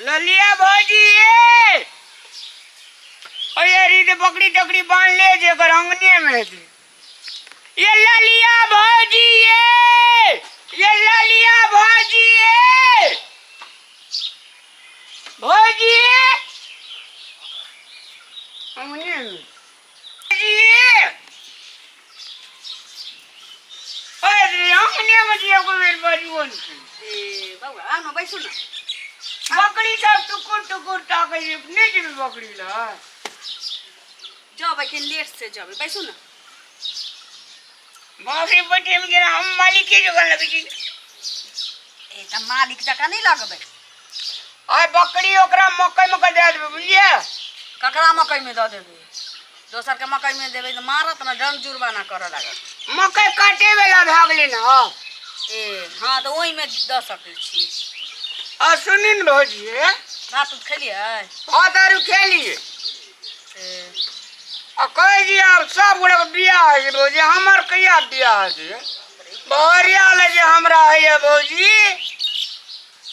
ललिया भौजी ये ओए री ते बकरी टकरी बांध ले जे एकर अंगने में हेतै। ये ललिया भौजी ये ये ललिया भौजी ये भौजी अंगने में जी ओए रे अंगने में जे एको बेर बजबो नहि केलकै। ए बौआ आउ ने बैसू ने बकरी सब टुकुर टुकुर ताकै छै नहि जेबै बकरी लग जबै कि लेट से जबै बैसू ने बाप रे बैठे में जेना हम मालिके जकाँ लगै छी ए तऽ मालिक जकाँ नहि लगबै आइ बकरी ओकरा मकई मे कऽ दए देबै बुझलियै ककरा मकइमे दऽ देबै दोसरके मकइमे देबै तऽ मारत ने डंग जुर्माना करऽ लागत मकई काटे वाला भए गेलै ने ए हँ तऽ ओहिमे दऽ सकै छी आ सुनू ने भौजी भात उत खेलियै भात आरू खेलियै ए आ कहै छी आब सब गोटे बियाह होइ छै भौजी हमर कहिया बियाह हेतै बहरिया लए जे हमरा होइए भौजी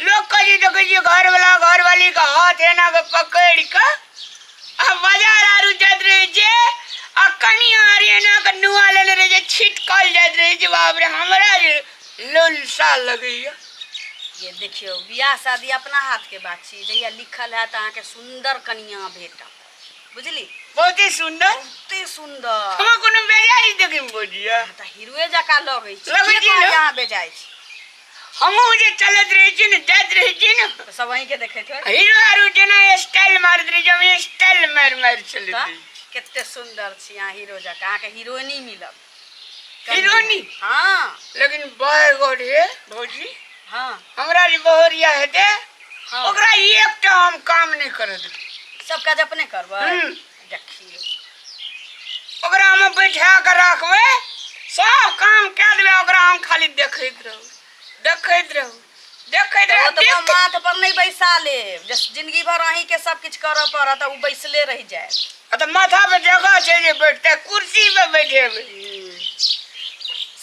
लोक के जे देखै छियै घरवला घरवाली के हाथ एना के पकड़ि कऽ आ बाजार आरू जाइत रहै छै आ कनिया आर एना के नुआ लेने रहै छै छिटकल जाइत रहै छै बाप रे हमरा जे लोलसा लगैया ये देखियौ बियाह शादी अपना हाथके बात छी जहिया लिखल हैत अहाँके सुन्दर कनिया भेटत बुझली बहुते सुन्दर बहुते सुन्दर हमरा कोनो बेजारी देखै मे बजिया तऽ हीरोए जकाँ लगै छै लगै के छै कहैए ने? अहाँ बेजाय छी हमहूँ जे चलैत रहै छी ने जाइत रहै छी ने तऽ सब अहीँके देखैत होय हीरो आरू जेना स्टाइल मारैत रहै छै हम स्टाइल मारि मारि चलैत तऽ रहै छी कते सुन्दर छी अहाँ हीरो जकाँ अहाँके हीरोइनी मिलत हीरोइनी? हँ लेकिन बाय गॉड हे भौजी हँ हमरा जे बहुरिया हेतै हँ ओकरा एकटा हम काम नहि करऽ देबै सब काज अपने करबै हम्म। देखियौ ओकरा हम बैठा कऽ राखबै सब काम कए देबै ओकरा हम खाली देखैत रहू देखैत रहू देखैत तऽ रहू ओतबा देख माथ पर नहि बैसा लेब जे जिंदगी भर अहीँके सब किछु करऽ पड़त आ ओ बैसले रहि जायत आ तऽ माथा पे जगह छै जे बैठतै कुर्सी पे बैठेबै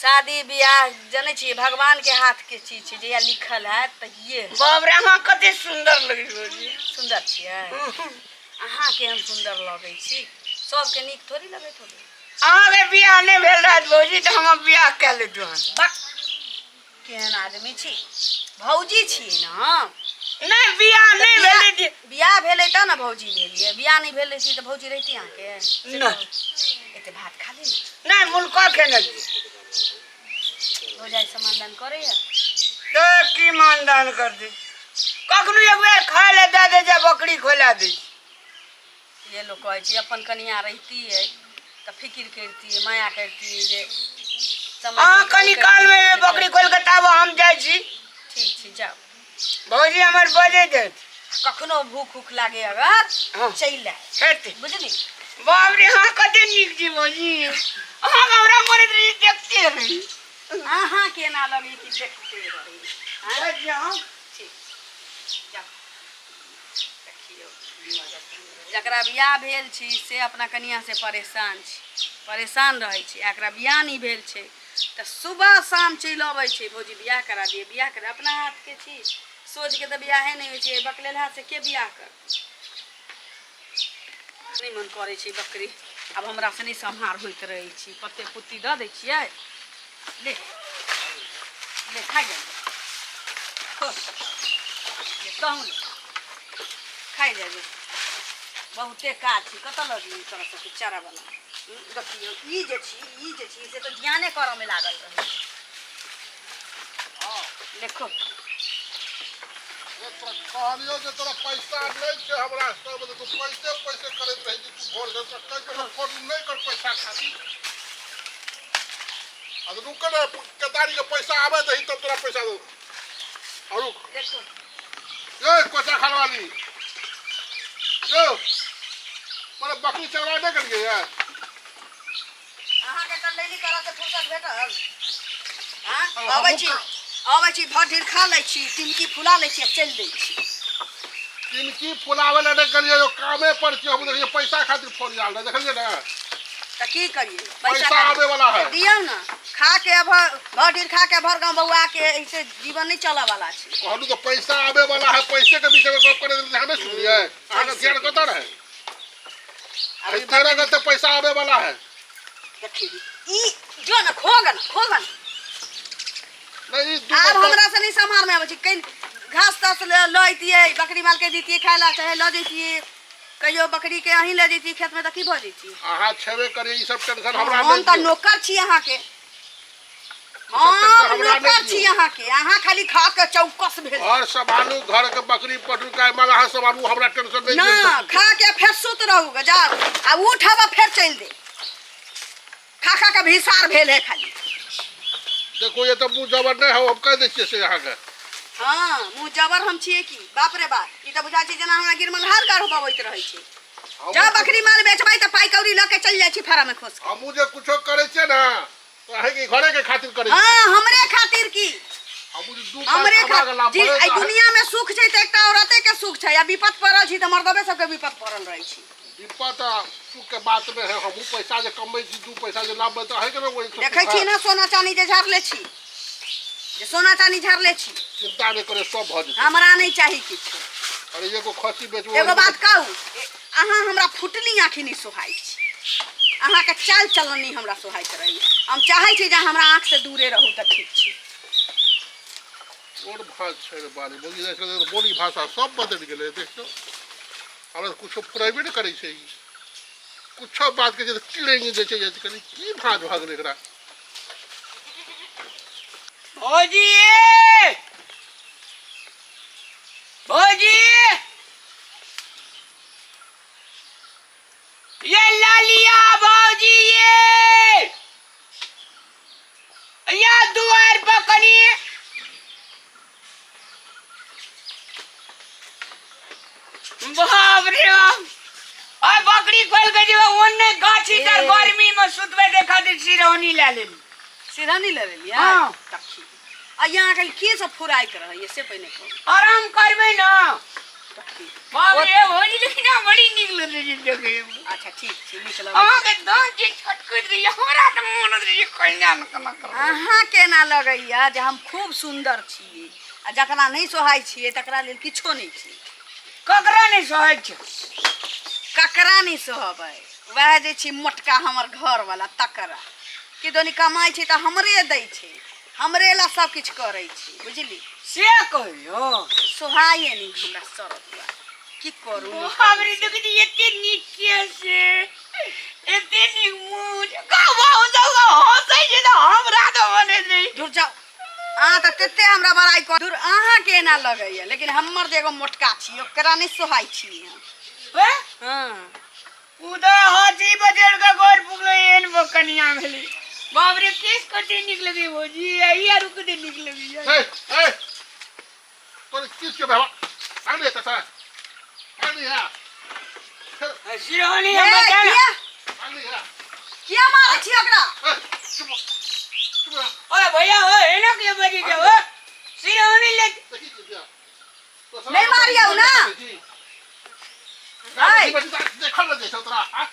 शादी बियाह जनै छियै भगवानके हाथके चीज छै जहिया लिखल हैत तहिये हैत। बाप रे अहाँ कते सुन्दर लगै छी सुन्दर छियै अहाँ केहन सुन्दर लगै छी सबके नीक थोड़ी लगैत होबै अहाँके बियाह नहि भेल रहत भौजी तऽ हमर बियाह कए लेतहुँ अहाँ बक केहन आदमी छी भौजी छी ने हम नहि बियाह तऽ नहि बियाह भेलै जे बियाह भेलै तऽ ने भौजी भेलियै बियाह नहि भेल रहितै तऽ भौजी रहिती अहाँके से नहि। कहू। एते भात खा ली ने नहि मुल्का खेने छी भौजाइ समानदान करैया तऽ की मानदान करतै कखनो एक बेर खाय लए दए दै छै बकरी खोला दै छै ये लोक कहै छै अपन कनिया रहितियै तऽ फिकिर करितियै माया करितियै जे समय अहाँ से कनी करितियै, कालमे एबै बकरी खोलि कऽ ताबे हम जाइ छी ठीक छै जाउ भौजी हमर बजैत अछि कखनो भूख उख लागे अगर हँ। चलि आयब हेतै बुझली बाप रे अहाँ कते नीक छी भौजी अहाँ हमरा मरैत रही देखते रही अहाँ केना लगै कि देखते रही आँय? जाइ छी अहाँ ठीक जाउ देखियौ जकरा बियाह भेल छी से अपना कनिआँसँ परेशान छी परेशान रहै छी आ एकरा बियाह नहि भेल छै तऽ सुबह शाम चलि अबै छै भौजी बियाह करा दिअ बियाह करा अपना हाथके छी सोझके तऽ बियाहे नहि होइ छै बकलेल हाथसँ के बियाह करतै नहि मन करै छै बकरी आब हमरासँ नहि सम्हार होइत रहै छै पत्ते पुत्ती दऽ दै छियै ले ले खा गेल कहूँ ने खाइ जाइ जो बहुते काज छै कतऽ लऽ जइयै तोरा सबके चारा बला देखियौ ई जे छी ई जे छी से तऽ ध्याने करऽमे लागल रहै छै देखो रे तोरा कहलियौ जे तोरा पैसा नहि छै हमरा सब तू पैसे पैसे करैत रहै छी तू भोर से तोरा कहै छियौ फोन नहि कर पैसा खातिर आ तऽ रुक ने केतारी के पैसा आबै दही तब तोरा पैसा दो आ रुक देखो ये कोचा खानवाली यो मतलब बकरी चरवा नहि करिए यार अहाँके कंडैली करऽ के फुर्सत भेटल आँ अबै छी अबै छी भर ढेर खा लै छी टिमकी फुला लै छी आ चलि दै छी टिमकी फुलावे लए नहि गेलियै यो कामे पर छियै हम देखियै पैसा खातिर फोन आयल रहै देखलियै ने तऽ तऽ की करियै? पैसा आबे वाला है। दियौ ने, खा के भर भर दिन खा के भर गाँव बौआ के ऐसे जीवन नहीं चलऽ वाला छै। कहलू तो पैसा आबे वाला है, पैसे के विषय में गप करे ध्यान नहीं सुनलिए? अहाँ ध्यान कतऽ रहे? अभी तेरह गते पैसा आबे वाला है। देखी ई जो ने खोगन खोगन। नहीं, ई दू आब गो हमरा से नहीं सम्हार में आबै छै। कहीं घास तास लऽ अइतियै, बकरी माल के दितियै खाय ला, चाहे लऽ जैतियै कहियो बकरी के अहीं लऽ जैतियै खेत में, तऽ की भऽ जैतियै? अहाँ छेबे करिए, ई सब टेंशन हमरा हम नहीं तऽ दियौ। नौकर छी अहाँके। सब टेंशन हम हमरा नौकर नहि छी दियौ। अहाँके, अहाँ खाली खा के चौकस भेल। घर सम्हालू, घर के बकरी पटरू गाय माल अहाँ सम्हालू, हमरा टेंशन नहीं ना दियौ सब। खा के फेर सुत रहू गे, जाउ आ उठब आ फेर चलि दे। खा खा के भिसार भेल है खाली। देखो ये तो मुँह जबर नहीं है, हम कह दै छियै से अहाँके। हाँ, मुँह जबर हम छियै की? बाप रे बाप, ई तऽ बुझा छै जेना हमरा गिरमलहार गढ़ पबैत रहै छै। जब बकरी माल बेचबै तऽ पाइ कौड़ी लऽ के चलि जाइ छी फारा में खोस के। हमहूँ जे कुछो करै छियै ने तऽ अहींके घरे के खातिर करै छियै। हाँ, हमरे खातिर की? हमहूँ जे दू पाइ हमरे कमा के खातिर लाभ जी। एहि दुनिया में सुख छै तऽ एकटा औरते के सुख छै, आ विपत पड़ल छी तऽ मर्दबे सबके विपत पड़ल रहै छै। विपत आ सुख के बात नहि है। हमहूँ पैसा जे कमबै छी, दू पैसा जे लाबबै तऽ अहींके ने ओहि देखै छी ने सोना चानी जे झाड़ले छी, जे सोना चानी झाड़ले छी। चिंता नहि करे, सब भऽ जेतै। हमरा नहि चाही किछु। अरे एगो खस्सी बेचबो। एगो बात कहू, अहाँ हमरा फुटली आँखि नहि सोहाइ छी, अहाँके चाल चलन नहि हमरा सोहाइत रहैए। हम चाहै छी जे हमरा आँखिसँ दूरे रहू तऽ ठीक छै। कोन भाष छै रे बाली बोली जाइ छै, बोली भाषा सब बदलि गेलै। देखियौ, हमरा तऽ कुछो फुरेबे नहि करै छै। ई कुछो बात के जे चिड़ै दै छै आजकल, की भाज भऽ गेलै एकरा? भौजी, भौजी, ये लालिया भौजी, ये दुआर पर कनी। बाप रे बाप, आ बकरी खोल के जेबे ओन्ने गाछी तर। ए। गर्मी में सुतबे के खातिर सिरौनी लए लेली। सिरहनी ले लेलियै? हाँ। तखी आ यहाँ के की सब फुराइत रहैए से पहिने कहू। आराम करबै ना। तखी बाप रे भौजी, लेकिन अहाँ बड़ी नीक लगै छै देखै मे। अच्छा ठीक छै, नीक लगै। अहाँके दाँत जे छटकैत रहियै, हमरा तऽ मोन होइत रहै कहिना ने केना करबै। अहाँ केना लगैया जे हम खूब सुन्दर छियै, आ जकरा नहि सोहाइ छियै तकरा लेल किछो नहि छै। ककरा नहि सहै छै? ककरा नहि सहबै? वएह जे छी मोटका हमर घरवला, तकरा कि दोनी कमाइ छै तऽ हमरे दै छै, हमरे ला सब किछु करै छै, बुझली? से कहियो सोहाइए नहि हमरा सरत, की करू? बाप रे, देखै छी एते नीक के से एते नीक मुँह गावा सब हँसै छै तऽ हमरा तऽ बने छै। दूर जाउ, अहाँ तऽ तते हमरा बड़ाइ कर। दूर, अहाँके एना लगैया, लेकिन हमर जे एगो मोटका छी ओकरा नहि सोहाइ छी हम। हे? हाँ। उ तऽ हँसी बदल के गोर पुगलो एहन कनिया भेलै। बाप रे, केस कते नीक लगै भौजी, ई आरू कते नीक लगैया। हे हे, तोरे किस के व्यवहार आने चाचा आने है। सिरौनी हे, हमर जाना। किया आने है। किया मारै छी ओकरा? ए, चुप चुप रह। ओए भैया, ओ एना के बजी जाओ सिरौनी ले। देखी छी बिया नहि मारियौ ना। हाय देखल न देखो तोरा। हाँ?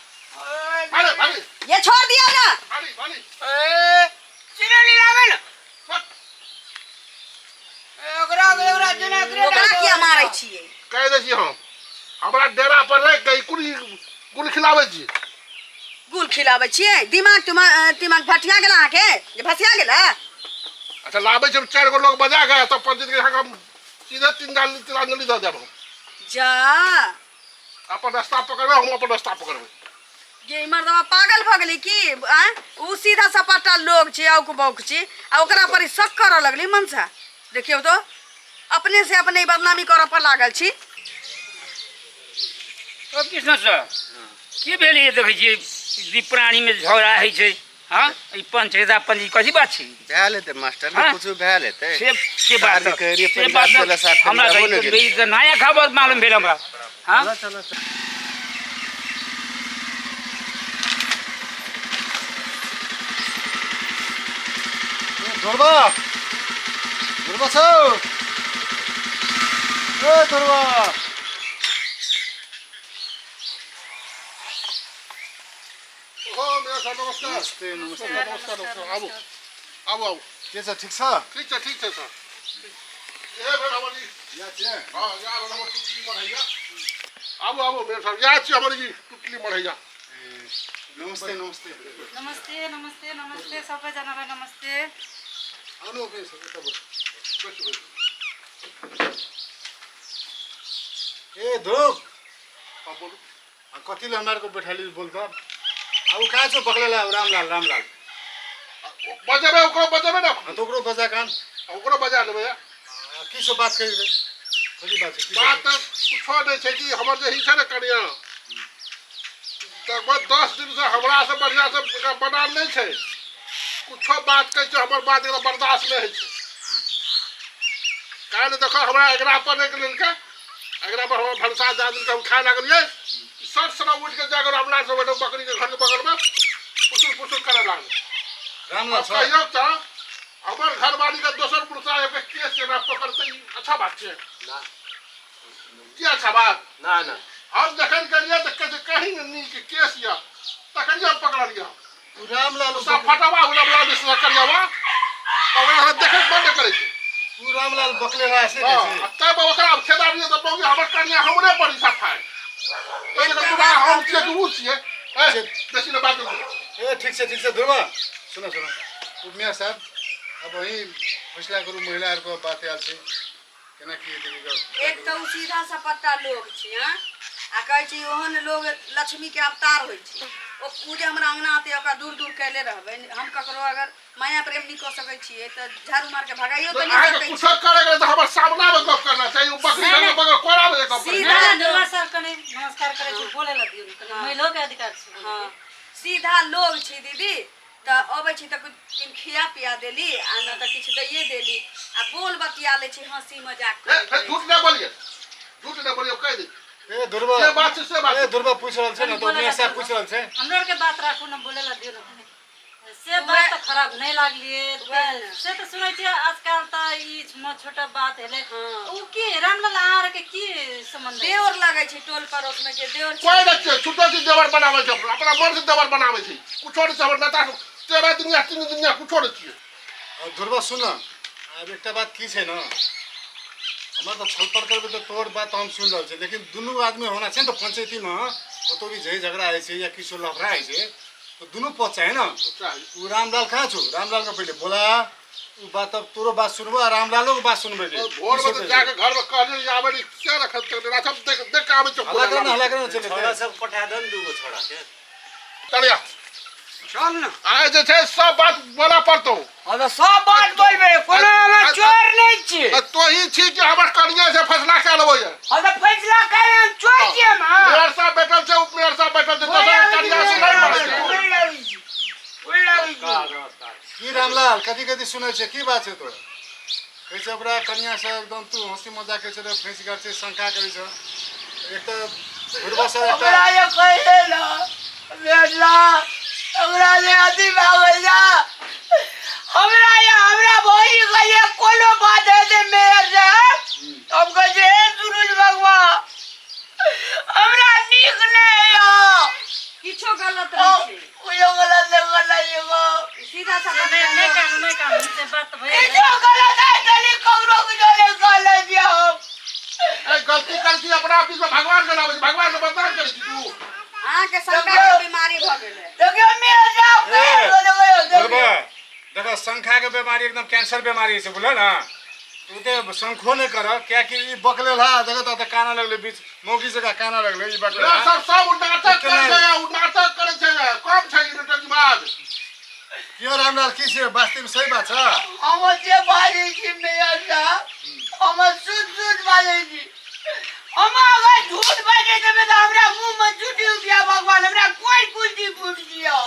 अरे भाली। ये छोड़ दियौ ना। भाली भाली। ए सिरौनी लावे ना। हट। ओकरा ओकरा जेना ओकरे। ओकरा किया मारै छियै? कहि दै छी, हम हमरा डेरा पर रहि के कुल गुल खिलाबै छी। गुल खिलाबै छियै? दिमाग तिमाग तिमाग भटिया गेल अहाँके, जे भसिया गेल है? अच्छा, लाबै छी हम चारि गो लोग बजा के, तब पंडित के यहाँ हम सीधे तीन डाल तिलांजलि दऽ देब हम। जा। अपन रास्ता पकड़बै, हम अपन रास्ता पकड़बै। गे मर्दवा, पागल भऽ गेलै की? आँय, ओ सीधा सपाटा लोग छै, औक बौक छै, आ ओकरा पर ई शक करऽ लगली मनसा। देखियौ तो अपने से अपने बदनामी करऽ पर लागल छी। ओ कृष्ण सर, की भेल? ये देखै छियै दीप प्राणीमे झगड़ा होइ छै। हँ, ई पंचैता पंजी कथी बात छै? भेल हेतै मास्टर। हाँ? कुछो भेल हेतै। से बात सार कहै रहियै, से परिवार बात वाला साथ हमरा परिवार तऽ ने गेलै। ई तऽ नया खबर मालूम भेल हमरा। हँ, चलो चलो चलो। ध्रुव, ध्रुव छौ? ए ध्रुव। हो मेरा। सर नमस्कार। नमस्ते नमस्ते। नमस्कार नमस्कार, आबू आबू आबू। के छ, ठीक छ? ठीक छै, ठीक छै सर। इएह भेल हमर ई। इएह छियै? हँ, इएह भेल हमर टुटली मढ़ैया। आबू आबू मेयर साहब, इएह छियै हमर ई टुटली मढ़ैया। ए, नमस्ते नमस्ते। नमस्ते नमस्ते नमस्ते सबैजनालाई नमस्ते। आउनु मेयर साहब, यता बस्नु। बैसू बैसू। ए ध्रुव। हँ बोलू। आ कथी ले हमरा आरके बैठाली बोल त? आ उ कहाँ छौ बकलेला? रामलाल रामलाल। बजेबै, ओकरो बजेबै ने। हँ, त ओकरो बजा कान। ओकरो बजा लेबै। आ, की सब बात कही? कथी बात छै? की बात तऽ कुछो नहि छै कि हमर जे ई छै ने कनिया, लगभग 10 दिन से हमरा से बढ़िया से एकरा बनाल नहि छै। कुछो बात कहै छै, हमर बात एकरा बर्दाश्त नहि होइ छै। काल्हि देखो हमरा एकरा पर एक लेलकै, एकरा पर हमर भनसा दए देलकै, हम खाय लागलियै, सट सना उठि के जाके रामलाल से बैठो बकरी के घर के बगल में पुसुर पुसुर करे लागलै। रामलाल सर। कहियौ तऽ हमर घरवाली के दोसर पुरुष आबि के केस एकरा पकड़तै, ई अच्छा बात छै? ना। की अच्छा बात? ना ना। हम जखन गेलियै तऽ कहै छै कहीं ने नीक केस यऽ, तखन हम पकड़लियै। उ रामलाल सब फटवा उ रामलाल दिस से करियावा, ओकरा हमरा देखै बंद करै छै। उ रामलाल बकलेला से हँ, कहै छै। आ तब ओकरा खेदाबियै तऽ मौगी हमर कनिया हमरे पर ई सब खाय। एहि लऽ कऽ हम छियै कि उ छियै? ए, बेसी ने बात करू। ए ठीक छै, ठीक छै ध्रुव, सुन सुन। उ मियाँ साहब, अब वही फैसला करू, महिलाहरूको बात आयल छै, केना की हेतै की गप? एक तऽ उ सीधा सपट्टा लोग छी, हँ, आ कहै छी ओहन लोग लक्ष्मी के अवतार होइ छै। ओ जे हमरा अंगना आते ओकरा दूर दूर कैले रहबै। हम ककरो अगर माया प्रेम नहि कऽ सकै छियै तऽ झाड़ू मार के भगाइयो तऽ नहि अहाँके सकै कुछो करे के तऽ हमर सामना मे गप करना चाही, उ बकरी घर के बगल कोना मे गप करै? सीधा नहि, लोग। दुर्गा सर, कनि नमस्कार करै छी, बोलै लए दियौ ने कनि, महिलोके अधिकार छै बोलैके। हँ, सीधा लोग छी दीदी, तऽ अबै छी तऽ किछु खिया पिया देली आ नहि तऽ किछु दैए देली आ बोल बतिया लै छी, हँसी मजाक ए, करैत फेर रहै झूठ छी। नहि बोलिए, झूठ नहि बोलिए, कहि दै। ए ध्रुव, जे बात छै से बात। ए ध्रुव, पूछि रहल छै ने कनि तऽ बोलै मियाँ लए साहब दियौ। पूछि रहल छै। हमरो आरके बात राखू ने, बोलै लए दियौ ने कनि। से बात तऽ खराब नहि लागलियै। वएह ने। से तऽ सुनै छियै आजकल तऽ ई छोटा बात हेलै। हँ। उ की रामलाल अहाँ आरके की सम्बन्ध है? देवर लगै छै, टोल पड़ोस मे जे देवर छै। कोइ नहि छै, छुटो छै देवर बनाबै छै, अपना मन से देवर बनाबै छै। कुछो नहि छै हमर नेता, 13 दिनिया 3 दिनिया कुछो नहि छियै। आ ध्रुव सुन, आब एकटा बात की छै ने, हमर तऽ छलपल करबै तऽ तोहर बात हम सुनि रहल छी, लेकिन दुनू आदमी होना छै ने तऽ पंचायतीमे कतौ भी झै झगड़ा होइ छै या किछो लफड़ा होइ छै तऽ दुनू पक्ष चाही ने। चाही। उ रामलाल कहाँ छौ? रामलालके पहिले बोला, उ बात अब तोरो बात सुनबो आ रामलालोके बात सुनबै के। भोर मे तऽ जाके घर मे कहलियै जे आबै नहि, किया रखत रात हम देख देख के आबै छियौ। हल्ला कर ने, हल्ला कर ने, चले। छोड़ा सब पठा दो ने, दूगो छोड़ा के। चलिया। चल ने। आइ जे छै सब बात बोलऽ पड़तौ। हँ तऽ सब बात बोलबै, कोनो हम चोर नहि छी। आ तोही छी कि हमर कनिया से फैसला कए लेबै? हँ तऽ फैसला कए हम चोर छियै हम? हँ, मेयर साहब बैठल छै, उप मेयर साहब बैठल छै, दोसर कनिया से नहि पड़ै छै। गोर लागै छी, गोर लागै छी। नमस्कार। की रामलाल, कथी कथी सुनै छै? की बात छै तोरा? कहै छै ओकरा कनिया से एकदम तू हँसी मजाक करै छै, फँसि गेल छै, शंका करै छै। एक तऽ ध्रुव सर एकटा ओकरा जे कहिए ने बेटा, ओकरा जे अथी भए गेल जा हमरा, या हमरा भौजी कहिए कोनो बात हेतै मेयर साहब, हम कहै छियै हे सूरज भगवान, हमरा नीक नहि होइए। किछो गलत नहि छै। कुछो गलत नहि करना छै गो। सीधा से साधा नहि नहि लोग। कानू, नहि कानू, से बात तऽ भए गेलै। किछो गलत है तनी ककरो किछो नहि कहले छियै हम। ए, गलती करै छी अपना ऑफिस मे, भगवान के लाबै छी, भगवान के बदनाम करै छी तू। अहाँके शंका के बीमारी भऽ गेलै। देखियौ मेयर साहब, ए, देखियौ ध्रुव देखियौ। देखो, शंखाके बीमारी एकदम कैंसर बीमारी छै, बुझल ने? तू ते शंखो नहि कर, कियाकि ई बकलेल हा, देखो तऽ काना लगलै, बीच मौगी जकाँ काना लगलै ई बकलेल मेयर हा। साहब, सब उ नाटक करै छै, उ नाटक करै छै, कम छै ई नौटंकीबाज। क्यों रामलाल, की छै वास्तवमे सही बात छ? हम जे बाजै छी मेयर साहब, हम शुद्ध शुद्ध बाजै छी। हम अगर झूठ बाजै देबै तऽ हमरा मुँहमे झूठी उपजा भगवान, हमरा कोइ कुर्सी पूछ लिअ,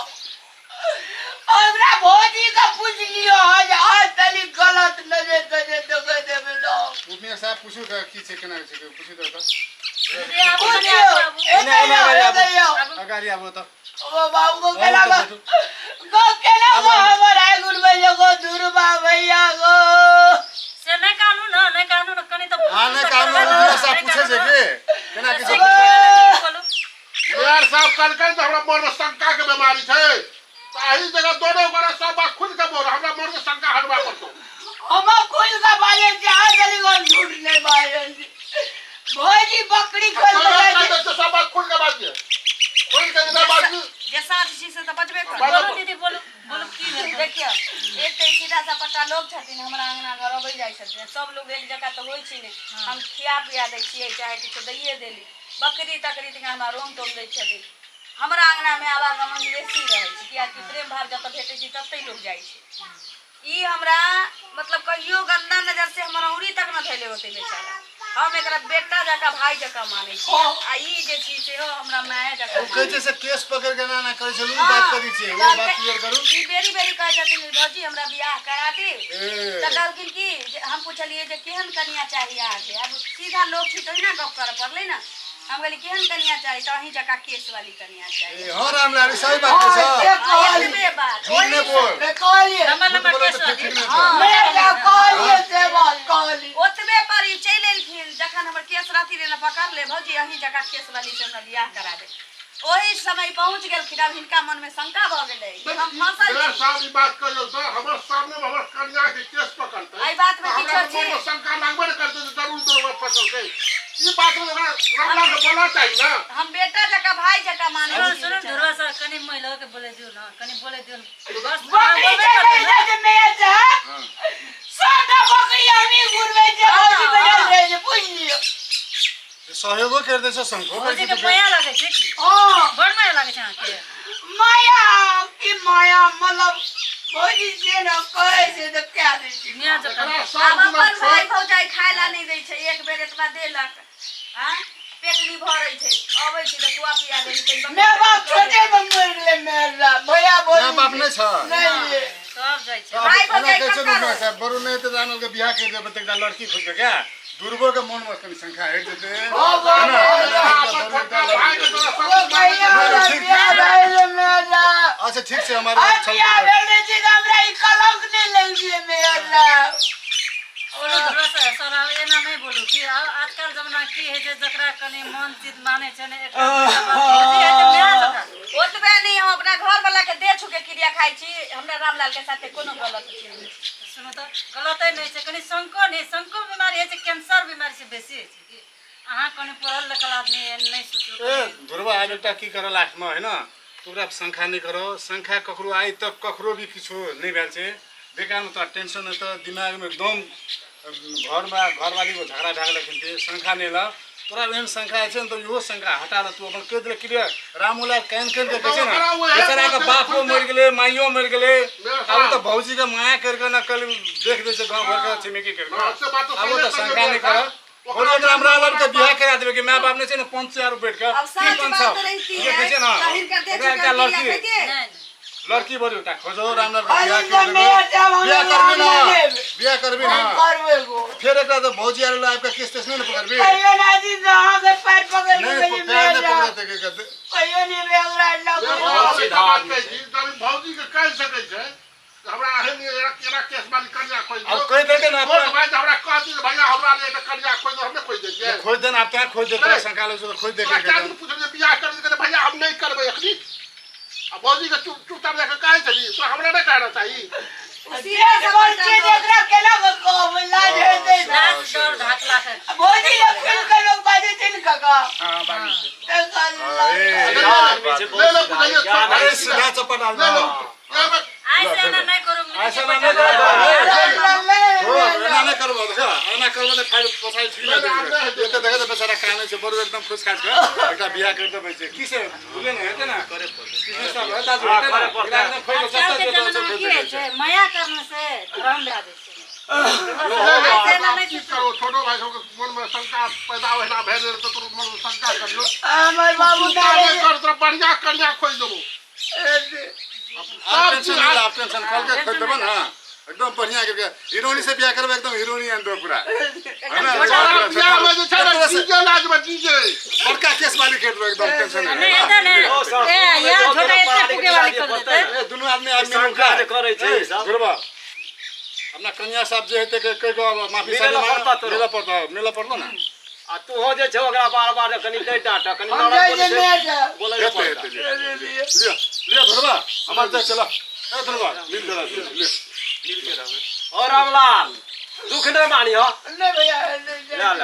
हमरा भौजी के पूछ लिअ, आज आज तनी गलत नजर तजर देखै देबै तऽ। उ मियाँ साहब पूछू के की छै, केना छै, पूछू तऽ। दीदी, आबू कनि, पूछियौ। आबू आबू। एतै आउ, एतै आउ। अगाडि आबू तऽ। ओ बाबू को केना आबू तऽ गो बैठू। गो केना गो हमर आइ गुड़ भैया गो दुर्बा भैया गो। से नहि कानू ने, नहि कानू ने कनि तऽ। हाँ, नहि कानू, मियाँ साहब पूछै छै कि केना की छै। बोलू। मेयर साहब कहलकै तऽ हमरा मन मे शंका के बीमारी छै। ताही जगह दोनो गोरा सब बात खुल के बोल हमरा मन के शंका हटवा पड़तो हम खुल के बाजै छी अहाँ चली गल झूठ नहि बाजै छी भौजी बकरी खोल के तोरा जाइ कह छै दै छियौ, सब बात खुल के बाजिए खुल के जेना बाजी जे साँच छी से तऽ बजबे करब बाजऽ बोलू दीदी बोलू बोलू की भेल देखियौ एक तऽ सीधा सपाटा लोग छथिन हमरा अंगना घर अबै जाइ छथिन सब लोग एक जगह तऽ होइ छै ने हम खिया पिया दै छियै चाहे किछो दैये देली बकरी तकरी तनिका हमरा रोम तोम दै छथिन हमरा अंगनामे आवागमन बेसी रहै छै कियाकि प्रेम भाव जतऽ भेटै छै ततहि लोग जाइ छै ई हमरा मतलब कहियो गंदा नजर से हमर औरी तक न धैले होतै बेचारा हम एकरा बेटा जकाँ भाई जकाँ मानै छी आ ई जे छी सेहो हमरा माय जकाँ ओ कहै छै से केस पकड़ के ना ना करै छै ओ बात करै छै ओ बात क्लियर करू ई बेरी बेरी कहै छथिन जे भौजी हमरा बियाह करा दी ए तऽ कहलखिन कि जे हम पुछलियै जे केहन कनिया चाही अहाँके आब सीधा लोग छी तहिना गप करऽ पड़लै ने हम कहलियै केहन कनिया चाही तऽ अहीं जकाँ केस वाली कनिया चाही ए हाँ रामलाल ई सही बात कहै से छ कहलियै एतबे बात झूठ नहि बोल से कहलियै लम्बा झूठ लम्बा बोले केस तऽ वाली ठीक नहि छै नहि तऽ कहलियै से बात कहलियै ओतबे पर ई चलि एलखिन जखन हमर केस रहती रहै ने पकड़ ले भौजी अहीं जकाँ केस वाली से हमरा बियाह करा दे ओही समय पहुँच गेलखिन आब हिनका मनमे शंका भऽ गेलै जे हम फँसल मेरा छी साहब ई बात कहियौ तऽ हमर सामने मे हमर कन्या के केस पकड़तै एहि बातमे तऽ हमरा किछो तऽ मनमे छी? शंका लागबे ने करतै जे जरूर दरोगा पकड़तै ई बात मे ओकरा रामलाल के बोलना चाही ना हम बेटा जकाँ भाई जकाँ मानै सुनू छी सुनू ध्रुव सर कनि महिला के बोले दियौ न कनि बोले दियौ न बस अहाँ बकरी बोलबे जे करतै रहै ने छै मेयर साहब सबटा बकरी हमही घुरबै छियै भौजी बैठल रहै छै बुझि लियौ सहयोगो कर दै छै शंखो कर भौजी के दै छै माया लागै छै की हँ बड़ माया लागै छै अहाँके माया की माया मतलब भौजी से ने कहै छै तऽ कए दै छै मियाँ जकाँ एकरा आब सब अपन दिना भाई भौजाई खाय ला नहि दै छै एक बेर एतबा देलक आँ पेट नहि भरै छै अबै छै तऽ खुआ पिया देली कनि बकरी माय बाप छोटे मे मरि गेलै मेरा भैया माय भौजी बाप नहि छ नहि रे सब जाइ छै भाई एना भौजाई कहै छै ककर ने साहब बरू नहि हेतै तऽ आनल के बियाह करि देबै तऽ एकटा लड़की खोजि कऽ क्या दुर्गो के मन में कनि शंका हटि जेतै हाँ, है ना? अपन छोटका भाई के तोरा ओ सब भैया हमरा ठीक। बियाह भेल मेरा अच्छा ठीक छै हमारे आ छल बियाह भेल रहै छै तऽ हमरा ई कलंक नहि लागि गेलै मेरा बोलू ध्रुव सर सर आब एना नहि बोलू कि आब आजकल जमाना की होइ छै जकरा कनि मन चित मानै छै ने एकटा दूटा बात भौजी होइ छै माय जकाँ ओतबे नहि हम अपना घर वाला के दे छुके क्रिया खाइ छी हमरा रामलाल के साथे कोनो गलत चीज नहि सुनू तऽ गलते नहि छै कनि शंको नहि शंको बीमारी होइ छै कैंसर बीमारी से बेसी होइ छै कि अहाँ कनि पढ़ल लिखल आदमी एहन नहि सोचू ए ध्रुव आब एकटा की करऽ लास्टमे होइन तू ओकरा शंखा नहि करऽ शंखा ककरो आइ तक ककरो भी किछो नहि भेल छै बेकारमे तोरा टेंशन हेतौ दिमागमे एकदम घरमे घरवालीको झगड़ा भए गेलै खिन शंखा नहि लऽ तोरा एहन शंखा छै ने तऽ इहो शंखा हटा ले तू अपन कहि देले क्लियर रामूलाल कानि कानि कऽ कहै छै ने बेचाराके बापो मरि गेलै माइयो मरि गेलै आब तऽ भौजीके माया करि कऽ ने कल देख दै छै गाँव घरके छिमेकी करि कऽ आब ओ तऽ शंखा नहि करऽ और एकरा हमरा लड़के बियाह करा देबै कि माय बाप नहि छै ने पंच आर बैठ कऽ अब की साँच पंच बात सब रहिती देखै छै ने तऽ हिनकर दे एकरा एकटा चुकल लड़की क्रिया खैतियै नहि लड़की बड़ी ओकरा खोजो रामलाल के बियाह अरे कर तऽ देबै मेयर साहब हमरा बियाह करबी नाम ना नहि लेब बियाह करबी ना हम करबै गो फेर एकरा तऽ भौजी आर आबि कऽ किस्त तेस्त नहि ने पकड़बी कहियो ना जी तऽ अहाँके पैर पकड़ि के नहि कहलियै पैर मेयर नहि साहब पकड़तै के करतै कहियो नहि एकरा लगबै बात कहै छी जब भौजी के कहि सकै छै जे हमरा एहन केना केस वाली कन्या खोजि आब दियौ कहि देलकै ने छोट अपना भाई तऽ हमरा कहती जे भैया हमरा लिए एकटा कन्या खोजि दो हम नहि खोजि दै छियै खोजि दे ने आब तोरा खोजि दे तोरा शंका लगै छौ तऽ खोजि दे तोरा कए दिन पुछलियै बियाह करै छै भैया हम नहि करबै एखनी आ भौजी के चुप चुपचाप जाके कहै छली तो हमरा नहि कहना चाही सीधा बोल के एकरा केना के कहबै लाज हेतै ने। लाज डर ढाक लाख भौजी लग खुलि के लोक बाजै छै ने काका हां बाजै छै तऽ कहलक ए, आदमी छै ले ले पुछलियै छोट भाई अरे सीधा चपट ले आदमी ले एहिमे आइ से एना नहि करू मिलके ऐसा ना बैठल नहीं रहू। करो हो एना नहि करबो देख एना करबो तऽ फाइल पछाड़ि ठीक नहि एते देखे तऽ बेचारा कानै छै बरु एकदम खुश खास कऽ एकटा बियाह करि देबै छै की से बुझले ने हेतै ने करे पड़तै कृष्ण साहब हे दाजु हेतै ने करे पड़तै। एकरा एकदम खोलि कऽ आजकल जतऽ के जेतै जमाना ओतऽ की खोलि होइ दै छै छै माया करने से भ्रम भए जाइ छै ले ऐसे ना नहि की करू छोटो भाई सबके मनमे शंका पैदा ओहिना भेल रहै तऽ तोरो मनमे शंका करियौ हमर बाबू चिंता नहि कर तोरा बढ़िआँ कन्या खोजि देबौ आब टेंशन नहि आब टेंशन खोल के खोलि देबै ने एकदम बढ़िया करके हीरोनी से बियाह करबै एकदम हीरोनी आनि देबै पूरा है ना? तोरा बियाहमे जे छै ने डीजे लाजमे डीजे बड़का केस वाली कर देबै एकदम टेंशन नहि नहि हेतै ने ओ सर, ए यार छोटा एते फूके वाली कर देतै ए दुनू आदमी आदमी शंका जे करै छै ई सब। गुरबा अपना कन्या साहब जे हेतै के कहि कऽ माफी मिलै लए पड़तौ तोरो। मिलऽ पड़तौ मिलऽ पड़तौ ने आ तूहो जे छै ओकरा बार बार कनि नहि डाँट कनि हम नरम जाइ बोलै छै छै मेयर साहब बोलै लए हेतै पड़तौ हेतै लिअ। लिअ ले धरबा हमर जा चला ए धरबा मिल के रह ले। और रामलाल दुख न मानी हो। नहीं भैया, नहीं। ला ला।